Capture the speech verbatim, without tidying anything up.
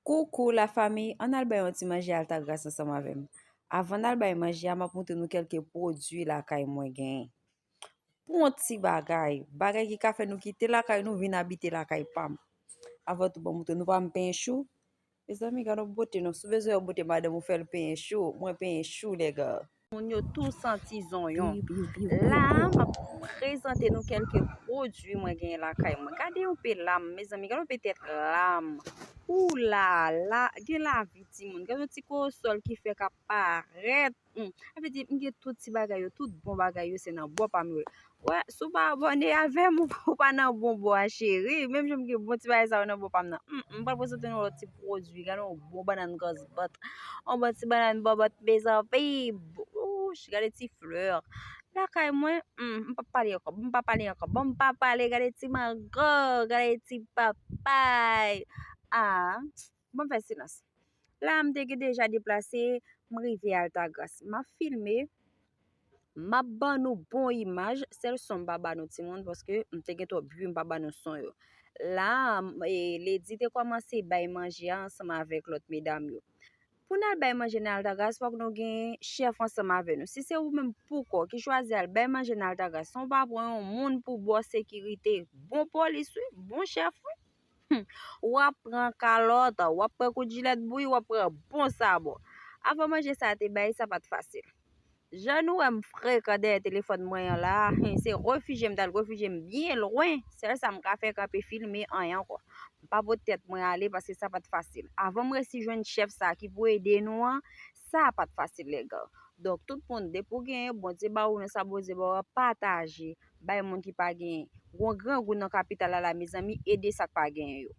Koukou la fami, ann al bay yon ti manje Altagras ansanm avè m. Avan n al bay manje a, m ap montre nou kèlke pwodui lakay mwen genyen. Pou yon ti bagay, bagay ki ka fè nou kite lakay nou vin abite lakay pa m. Avan tou, ban m montre nou pa m penyen chou. Mezanmi, gad yon bote non. Si w bezwen yon bote madanm ou fè l penyen chou, mwen penyen chou, lèga. Moun yo tou santi zonyon. La, m ap prezante nou kèlke pwodui mwen genyen lakay mwen. Gade yon pe lam, mezanmi, gade yon pe tèt lam. Ou la la, gen lavi timoun. Gade yon ti korosòl ki fèk ap parèt. Hmm. Sa vle di, m gen tout ti bagay yo, tout bon bagay yo, se nan bò pa m yo ye. Wè, si w pa abòne avè m, ou pa nan bon bò a, cheri. Menm jan m gen bon ti bagay sa yo nan bò pa m nan. Hmm, m pral prezante nou lòt ti pwodui. Gade yon bon bannann gòzbòt. Yon bon ti bannann bòbòt, mezanmi. Wouch, gade ti flè. Lakay mwen, hmm, m p ap pale ankò, m p ap pale ankò. Bon, m pa pale, gade ti mango, gade ti papay. Ah, bon, m fè silans. La, m te gen deja deplase, m rive Altagras. M ap filme, m ap ban nou bon imaj. Sèl son m pa ba nou timoun, paske m te gen twòp bri, m pa ba nou son yo. La, m, e, Lady te kòmanse bay manje a ansanm avèk lòt medam yo. Pou n al bay manje nan Altagras, fòk nou gen chèf ansanm avè nou. Si se ou menm pou kò w ki chwazi al bay manje nan Altagras, san w pa pran yon moun pou bò sekirite, bon polis wi, bon chèf wi. Hmm. W ap pran kalòt, w ap pran kout jilèt bouyi, w ap pran bon sabò. Avan manje sa a te bay, sa pa t fasil. Jan nou wè m frekan dèyè telefòn mwen an la, hen, se refije m t al refije m byen lwen. Sèl sa m ka fè kanpe filme, anyen ankò. M pa pot tèt mwen ale paske sa pa t fasil. Avan m resi jwenn chèf sa ki pou ede nou an, sa pa t fasil, lèga. Donk, tout moun, depi w genyen, Bondye ba ou nan sa Bondye ba w, pataje, bay moun ki pa genyen. Gon grangou nan kapital la, la, mezanmi, ede sa k pa genyen yo.